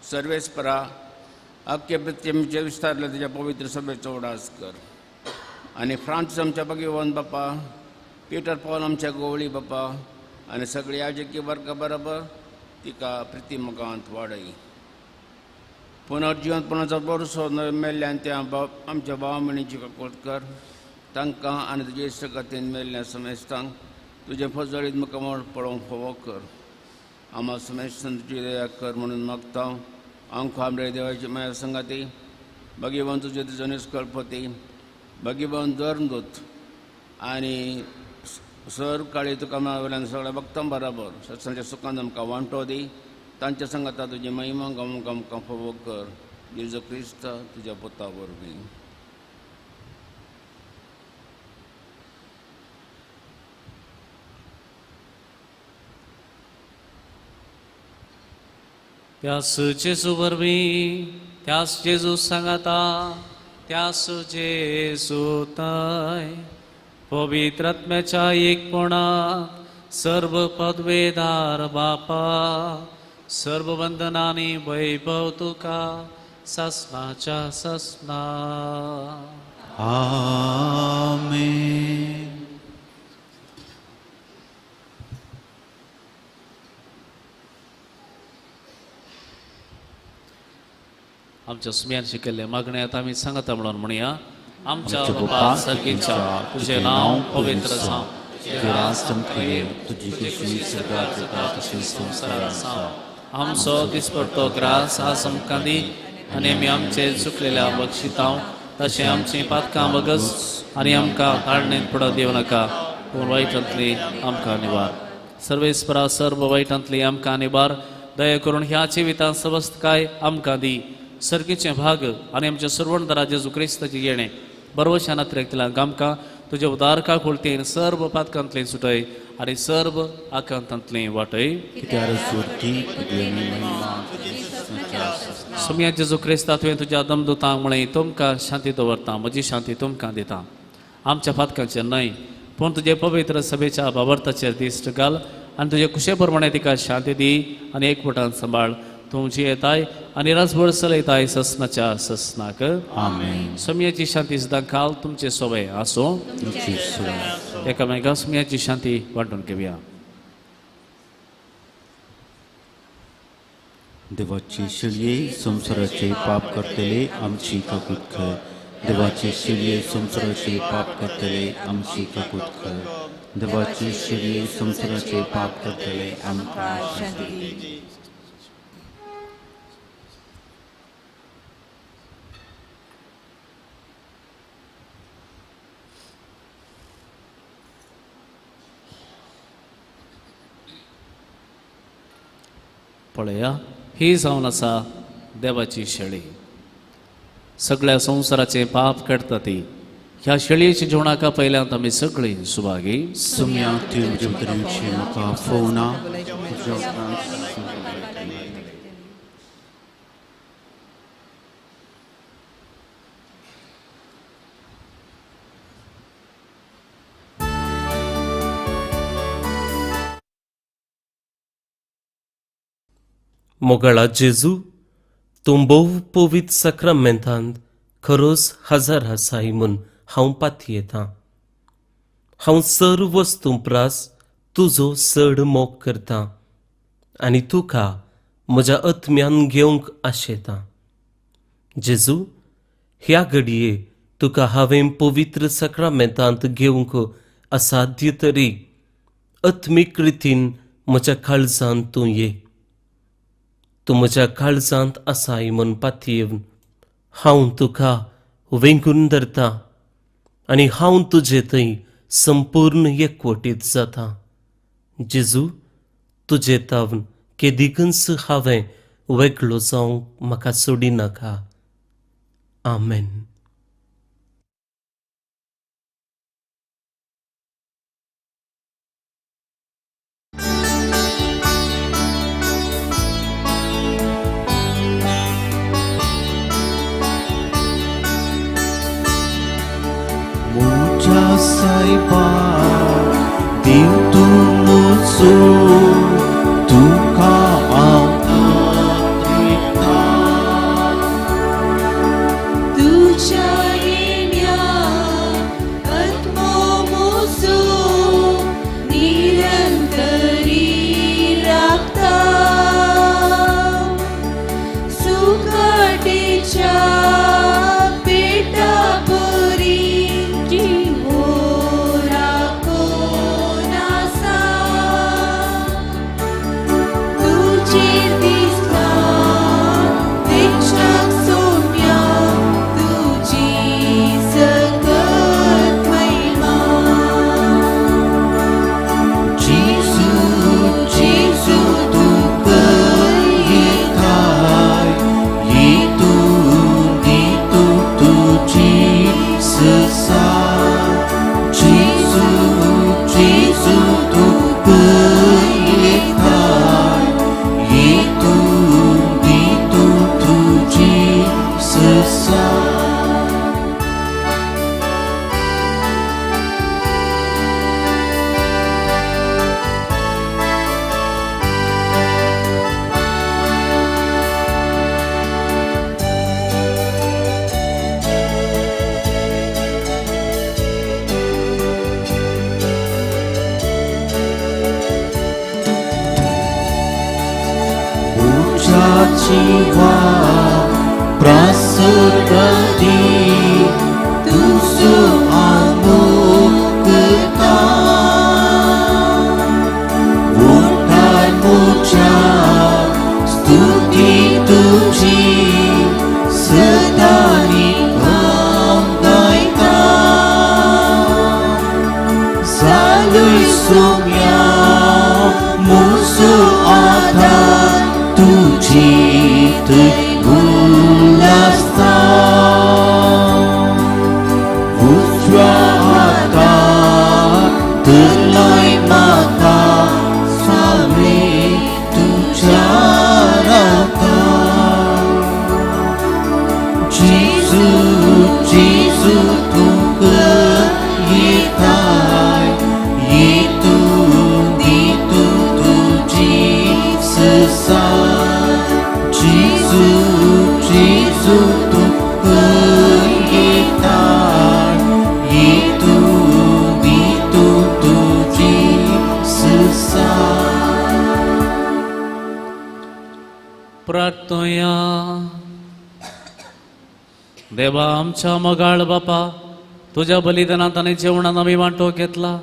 सर्वेस्परा, अख्खे पृथ्वीचे विस्तारले तुज्या पवित्र सभेचो उडास कर आनी फ्रांसीस आमच्या भगवान बापा, पिटर पॉल आमच्या गोवळी बापा आनी सगळी याजकी वर्गा बरोबर तिका प्रिती मुखांत वाडय. पुनर्जिवंतपणाचो बरसो मेल्ल्यान त्या आमच्या भाव भयणीची काकूट कर, तांकां आनी तुजे इश्टगतीन मेल्ल्या समेस्तांक तुजें फजळीत मुखामळ पळोवंक फावो कर. आमा समेस्तान तुजी दया कर म्हणून मागता. आमकां आमरे देवाची माया संगाती भगवान तुजे तुजो निष्कळपती भगवान धर्मदूत आनी सर काळी तुका वयल्यान सगळ्या भक्तां बराबर सत्संगाच्या सुखान आमकां वांटो दी. तांच्या संगाता तुजी महिमा गावंक आमकां फावो कर. जेजू क्रिस्त तुज्या पुता वरवीं. त्यास जेजू वरवीं, त्यास जेजू सांगाता त्यास जेजू ताय पवित्र आत्म्याच्या एकपणात सर्व पदवेदार बापा सर्व वंदनानी वैभव तुका ससनाच्या ससना. आमेन. आमच्या सुम्यान शिकयल्ले मागणे आतां आमी सांगता म्हणून म्हणया. आमच्या बापा सर्गीच्या तुजें नांव पवित्र जावं, तुजें राज आमकां येवं, तुजी खुशी स्वर्गात जाता तशी संवसारांत जावं. आमचो दिसपडतो ग्रास आज आमकां दी आनी आमी आमचे चुकलेल्या बक्षितांव तशें आमचीं पातकां बगस आनी आमकां ताळणेंत पडत दिवं नाका, पूण वायटांतली आमकां निवार. सर्वेस्परा सर्व वायटांतली आमकां निवार. दया करून ह्या जिवितांत सवस्तकाय आमकां दी. सर्गीचें भाग आनी आमच्या सर्वणदारा जेजू क्रिस्ताचें येणें बरवशान अतिरेकतल्यांक आमकां तुज्या उदार काकुळटेन सर्व पातकांतलें सुटय आनी सर्व आकांतांतलें वाटय. सोम्या जेजू क्रिस्ता तुवें तुज्या दमदुतांक म्हळें तुमकां शांती दवरता, म्हजी शांती तुमकां दिता. आमच्या पातकांचेर न्हय पूण तुजे पवित्र सभेच्या बाबर्ताचेर दिश्ट घाल आनी तुजे कुशे प्रमाणे तिका शांती दी आनी एकवटान सांबाळ. तुमची येताय आनी रासभर चलयताय ससनाच्या ससनाक. आमेन. सोम्याची शांती सदां काल तुमचे सोबे आसूं. एकामेका सोम्याची शांती वांटून घेवया. देवाची शिळये संवसाराचे पाप करतले आमची काकूत कर. देवाची शिळये संवसाराचे पाप करतले आमची काकूत कर. देवाची शिळये संवसाराचे पाप करतले आमकां शांती दी. पळया ही जावन आसा देवाची शेळी, सगळ्या संवसाराचें पाप काडटा ती. ह्या शेळयेच्या जेवणाका पयल्यांत आमी सगळीं सुभागी. सुम्या तुज्या म्हाका फोवना. मोगाळा जेजू, तूं भोव पवित्र साक्रामेंतांत खरोच हजार आसाय म्हूण हांव पातयेतां. हांव सर्व वस्तूं प्रास तुजो चड मोग करतां आनी तुका म्हज्या आत्म्यान घेवंक आशेतां. जेजू, ह्या घडये तुका हांवें पवित्र साक्रामेंतांत घेवंक असाध्य तरी आत्मीक रितीन म्हज्या काळजांत तूं ये. तूं म्हज्या काळजांत आसाय म्हूण पातयेवन हांव तुका वेंगून धरतां आनी हांव तुजे थंय संपूर्ण एकवटीत जाता. जेजू, तुजे तावन केदिकूच हांवें वेगळो जावंक म्हाका सोडिनाका. आमेन. म्हज्या सायबा देव तूं म्हजो, तुका हांव आदरितां. तुज्या जिवा प्रासगती तुजो हांव मोगता ओंठार म्हज्या स्तुती तुजी सदां हांव गायता जालूय सोम्या म्हजो आधार तुजी थंय भूल आसता उजव्या हातार धरलाय म्हाका सावळी तुज्या रावता जेजू जेजू तुका येताय येतूं दी तूं तुजी ससाय जेजू जेजू तुका येताय येतूं दी तूं तुजी ससाय. प्रार्थया. देवा आमच्या मोगाळ बापा, तुज्या बलिदानांत आनी जेवणान आमी वांटो घेतला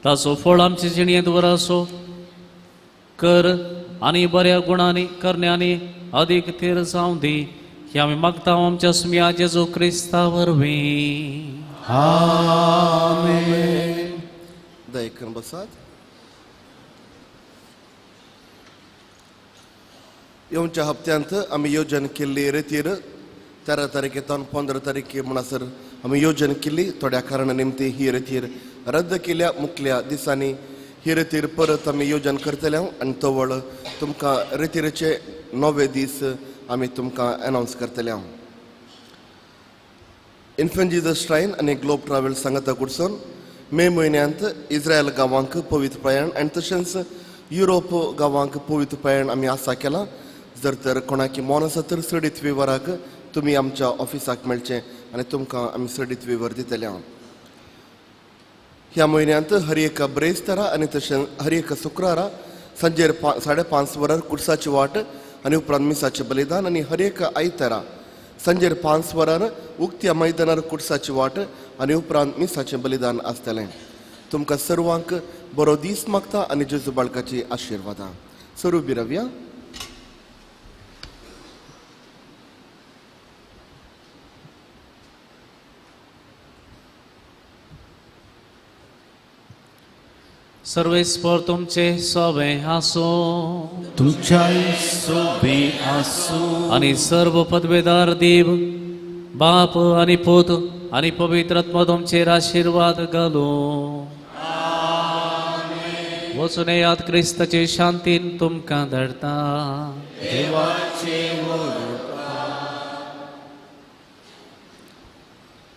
ताचो फळ आमचे जिणेंत बरो असो कर आनी बऱ्या गुणांनी करण्यांनी अदीक थीर जावं दी ही आमी मागता आमच्या सुम्या जेजू क्रिस्ता वरवीं. आमेन. दया करून बसात. येवच्या हप्त्यांत आमी योजन केल्ली रेतीर 13 तारखे तावन 15 तारखे म्हणसर आमी योजन केल्ली थोड्या कारणा निमती ही रेतीर रद्द केल्या. मुखल्या दिसांनी ही रेतीर परत आमी योजन करतले आनी तवळ तुमकां रेतीरेचे 9 दीस आमी तुमकां अनावन्स करतले. इन्फंट जीजस श्रायन आनी ग्लोब ट्रॅव्हल सांगाता कुडसून मे म्हयन्यांत इस्रायल गांवांक पवित्र प्रयाण आनी तशेंच युरोप गांवांक पवित्र प्रयाण आमी आसा केलां. जर तर कोणाकी मन आसा तर सडीत वेव्हाराक तुमी आमच्या ऑफिसाक मेळचें आनी तुमकां आमी सडीत वेव्हार दितले. ह्या म्हयन्यांत हर एका ब्रेस्तारा आनी तशेंच हर एका शुक्रारा सांजेर 5:30 वरार कुर्साची वाट आनी उपरांत मिसाचें बलिदान आनी हर एका आयतारा सांजेर 5 वरार उक्त्या मैदानार कुर्साची वाट आनी उपरांत मिसाचें बलिदान आसतलें. तुमकां सर्वांक बरो दीस मागता आनी जेजू बाळकाची आशिर्वादां. सरू बिरवया. सर्वेस्पर तुमचे सोबे आसूं तुमच्याय सोबे आसूं आनी सर्व पदवेदार देव बाप आनी पूत आनी पवित्र आत्मा तुमचेर आशिर्वाद घालूं. वचून येयात, क्रिस्ताचे शांतीन तुमकां धाडटा. देवाचे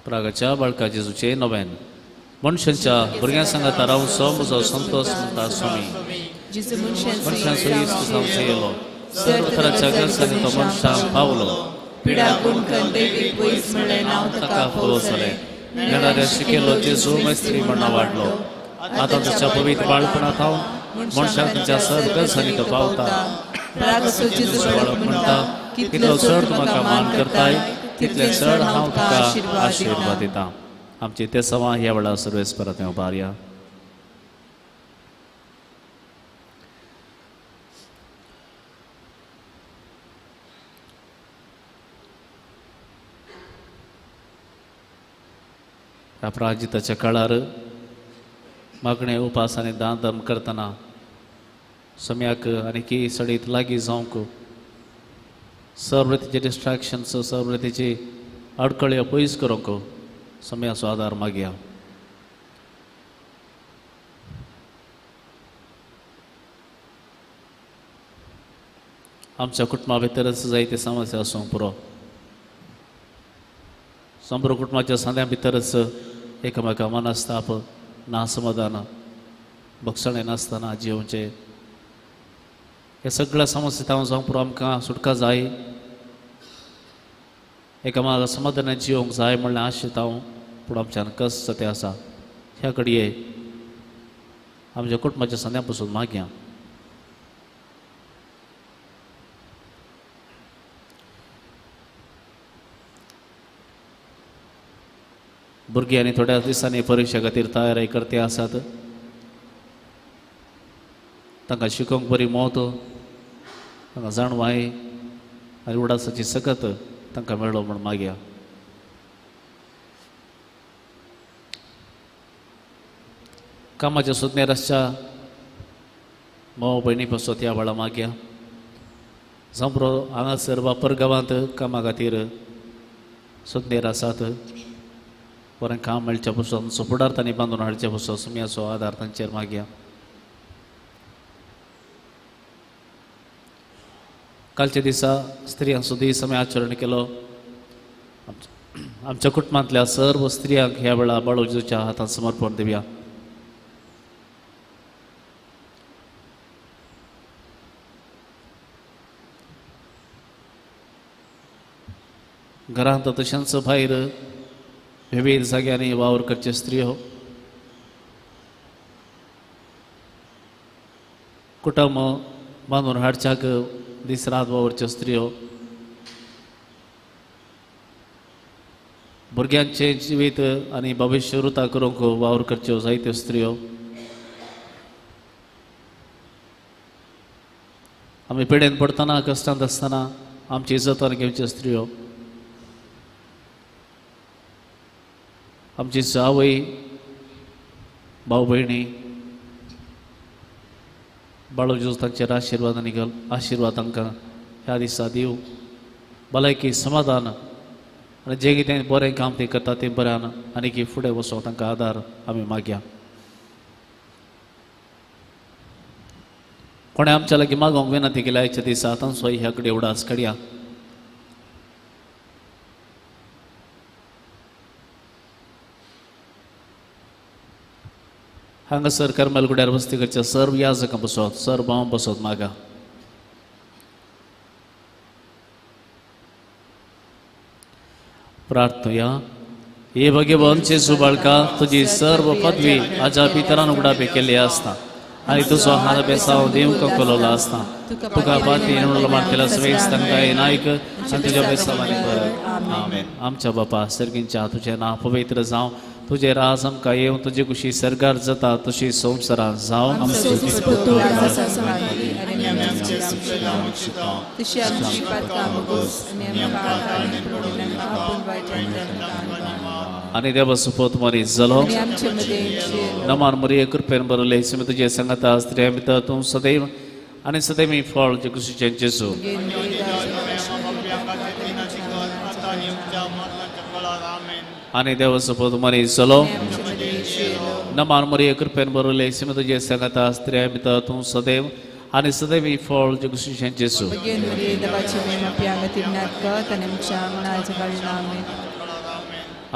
प्रागाच्या बाळका जेजूचे नव्यान मनशांच्या भुरग्यां सांगाता रावचो म्हजो संतोष म्हणटा स्वामी. मनशांचो इश्ट जावचो येयलो सर्व तरांच्या गरजांनी तो मनशांक पावलो. ताका फावो जालें नेणाऱ्या शिकयलो जेजू मैत्री म्हणून वाडलो. आतां ताच्या पवित्र बाळपणांत हांव मनशांक तांच्या सर्व गरजांनी तो पावता. बाळक म्हणटा कितलो चड तूं म्हाका मान करताय तितले चड हांव तुका आशिर्वाद दिता. आमची ते सवा ह्या वेळार सर्वेस परत उबारया. ह्या प्राजिताच्या काळार मागणे उपास आनी दान धर्म करतना सम्याक आनी की सडीत लागीं जावंक सर्व रितीचे डिस्ट्रॅक्शन्स सर्व रितीची अडकळ्यो पयस करूंक सम्याचो आदार मागया. आमच्या कुटुंबा भितरच जायते समस्या आसूंक पुरो. संपूर्ण कुटुंबाच्या सांद्या भितरच एकामेका मनस्ताप नासमाधान बक्षणे नासतना जिवचे हे सगळ्या समस्या हांव जावंक पुरो. आमकां सुटका जाय, एकामेका समाधानान जिवंक जाय म्हणल्यार आशेता हांव, पूण आमच्यान कस तें आसा. ह्या घडये आमच्या कुटुंबाच्या सांद्या पसून मागया. भुरगीं आनी थोड्या दिसांनी परिक्षा खातीर तयारी करते आसात. तांकां शिकोवंक बरी मोत, तांकां जाणवाय आनी उडासाची सकत तांकां मेळ्ळो म्हूण मागया. कामाच्या सुज्ञेर आसच्या भाव भयणी पासत ह्या वेळा मागया. जांबरो हांगासर वापर गांवांत कामा खातीर सुज्ञेर आसात. बरें काम मेळच्या पसून फुडार तांणी बांदून हाडचे पसून सुम्याचो आदार तांचेर मागया. कालच्या दिसा स्त्रियांचो दीस आमी आचरण केलो. आमच्या कुटुंबांतल्या सर्व स्त्रियांक ह्या वेळा बाळोजूच्या हातांत समर्पण दिवया. घरांत तशेंच भायर विविध जाग्यांनी वावर करचे स्त्रियो, कुटुंब बांदून हाडच्याक दीस रात वावरच्यो स्त्रियो, भुरग्यांचें जिवीत आनी भविश्य रुता करूंक वावर करच्यो जायत्यो स्त्रियो. आमी पिडेन पडटना कश्टांत आसतना आमची जतन घेवच्यो स्त्रियो, आमची आवय भाव भयणी बाळोजूस तांचेर आशिर्वाद आनी आशिर्वाद तांकां ह्या दिसा दिवं. भलायकी समाधान आनी जें कितें बरें काम तें करता तें बऱ्यान आनी फुडें वचोंक तांकां आदार आमी मागया. कोणें आमच्या लागीं मागोवंक विनंती केल्या आयच्या दिसा तांचो ह्या कडेन उडास काडया. हांगासर करमलगुड्यार वस्ती करच्या सर्व याजकां बसोत, सर्व भाव बसोत मागा. प्रार्थया. हे भगवान जेजू बाळका, तुजी सर्व पदवी आजा पितरान उगडापे केल्ली आसता आनी तुजो हात बेसांव दिवंक कोलोलो आसता. तुका पाती मारतेल्या सगळें तांकां नायक आनी तुज्या बेसांवांनी बरय. आमेन. आमच्या बापा सर्गींच्या, तुजें नांव पवित्र जावं, तुजें राज आमकां येवं, तुजी कुशी सर्गार जाता तशी संवसारांत जावं. आनी देवा सुपोत मरीज जालो. नमान मरिये, कृपेन बरले, तुजे सांगाता स्त्रियां भितर तूं सदैव आनी सदैव फळ जे कुशीचें जेजू. आनी देवा सुपोत मरीज जालो. नमान मरिये, कृपेन बरले, तुजे सांगाता स्त्रियां भितर तूं सदैव आनी सदैव फळ जे कुशीचें जेजू.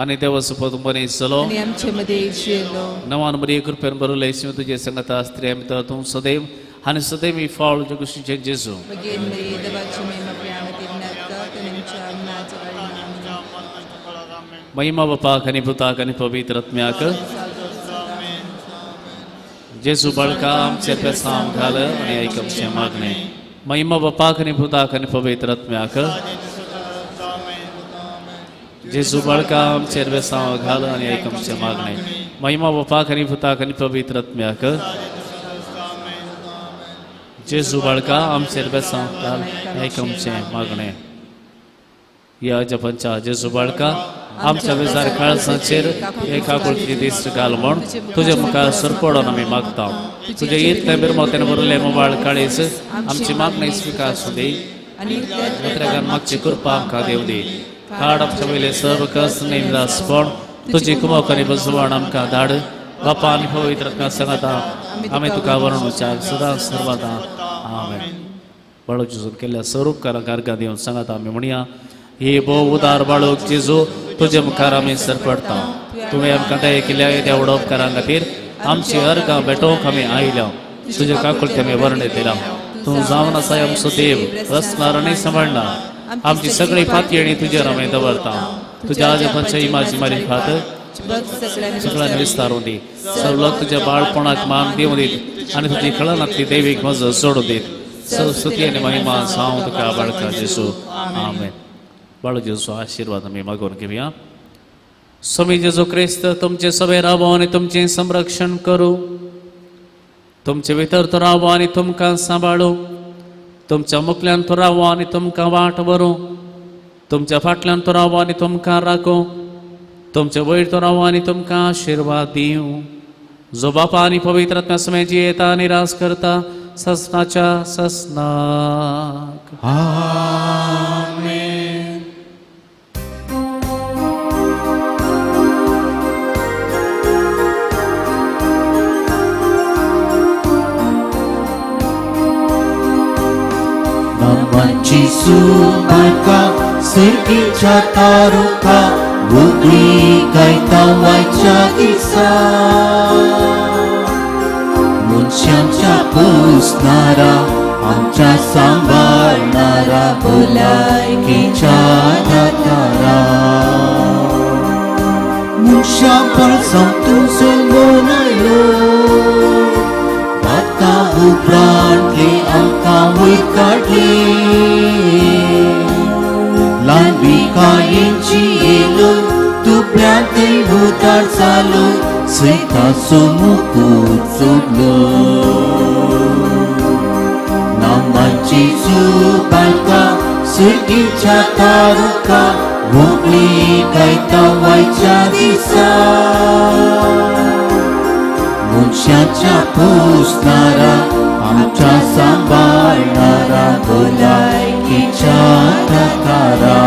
आनी देवा सुपोत मरीज जालो. नमान मरिये, कृपेन बरले, तुजे सांगाता स्त्रियां भितर तूं सदैव आनी सदैव फळ जे कुशीचें जेजू. महिमा बापाक आनी पुताक आनी पवित्र आत्म्याक. जेजू बाळका, आमचे पेसांव घाल आनी आयक आमचें मागणें. महिमा बापाक आनी पुताक आनी पवित्र आत्म्याक. जेजू बाळका, आमचेर बेसांव घाल आनी आयक आमचें मागणें. महिमा बापाक आनी पुताक आनी पवित्र आत्म्याक. जेजू बाळका, आमचेर बेसांव घाल आनी आयक आमचें मागणें. ह्या जपांच्या जेजू बाळका, आमच्या बेजार काळजाचेर एका कुळची दिश्ट घाल म्हूण तुजे मुखार सरपडोन आमी मागता. तुजे इतलें बिरमोतेन भरलें मोबाळ काळीज आमची मागणी स्विकार दी. पत्रकार मागची कृपा आमकां दिवं दी. काड आमच्या वयले सर्व कस नेमदासपण तुजी कुमक आनी बजवण आमकां धाड. बापा आनी पवित्र आत्म्या सांगाता आमी तुका वर्णुच्या सदां सर्वदा. आमेन. बाळू जेजून केल्ल्या सर्व उपकारांक अर्घां दिवन सांगाता आमी म्हणया. हे भोव उदार बाळूक जेजू, तुजे मुखार आमी सरपडटा. तुवें आमकां दया केल्या त्या व्हड उपकारां खातीर आमची अर्घां भेटोवंक आमी आयल्या. तुजे काकुळटे आमी वर्णयतल्या. तूं जावन आसा आमचो देव, रचणार आनी सांबाळणार. आमची सगळी फातयेणी तुजेर आमी दवरता. तुज्या आजपांच्या इमाजी मारिफात सगळ्यांनी विस्तारून दी. सर्व लोक तुज्या बाळपणाक मान दिवं दीत आनी तुजी कळनातली दैवीक मजत सोडून दीत. सर्व स्तुती आनी महिमा जावं तुका बाळका जेजू. आमेन. बाळू जेजूचो आशिर्वाद आमी मागून घेवया. स्वामी जेजू क्रिस्त तुमचे सभे रावो आनी तुमचें संरक्षण करूं, तुमचे भितर तो रावो आनी तुमकां सांबाळू, तुमच्या मुखल्यान तो रावो आनी तुमकां वाट व्हरूं, तुमच्या फाटल्यान तो रावो आनी तुमकां राखूं, तुमचे वयर तो रावो आनी तुमकां आशिर्वाद दिवं. जो बापा आनी पवित्र आत्म्या समेत जियेता आनी राज करता ससनाच्या ससनाक. आमेन. नामाची सुबायका सिरकीच्या तारुका बुगली गायता वायच्या दिसा मनशांच्या पुसणारा आमच्या सांबाळणारा भलायकीच्या दातारा मनशां परसां तुजो मनयलो आतां उपरांतले आमकां वयर काडले ल्हानविकायेची येलो तुपल्यांतय उदार जालो सैताचो मुकूट सोडलो. नामाची सुबायका सिरकीच्या तारुका व्हंकली गायता वायच्या दिसा मनशाच्या पोसणारा आमच्या सांबाळणारा भलायकीच्या दातारा.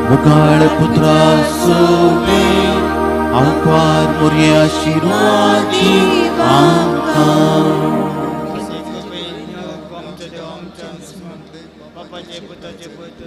मुगाळ पुत्रा सोबे आंकवार मोरया आशिर्वादी आमकां. बापाचे पुताचे पवित्र.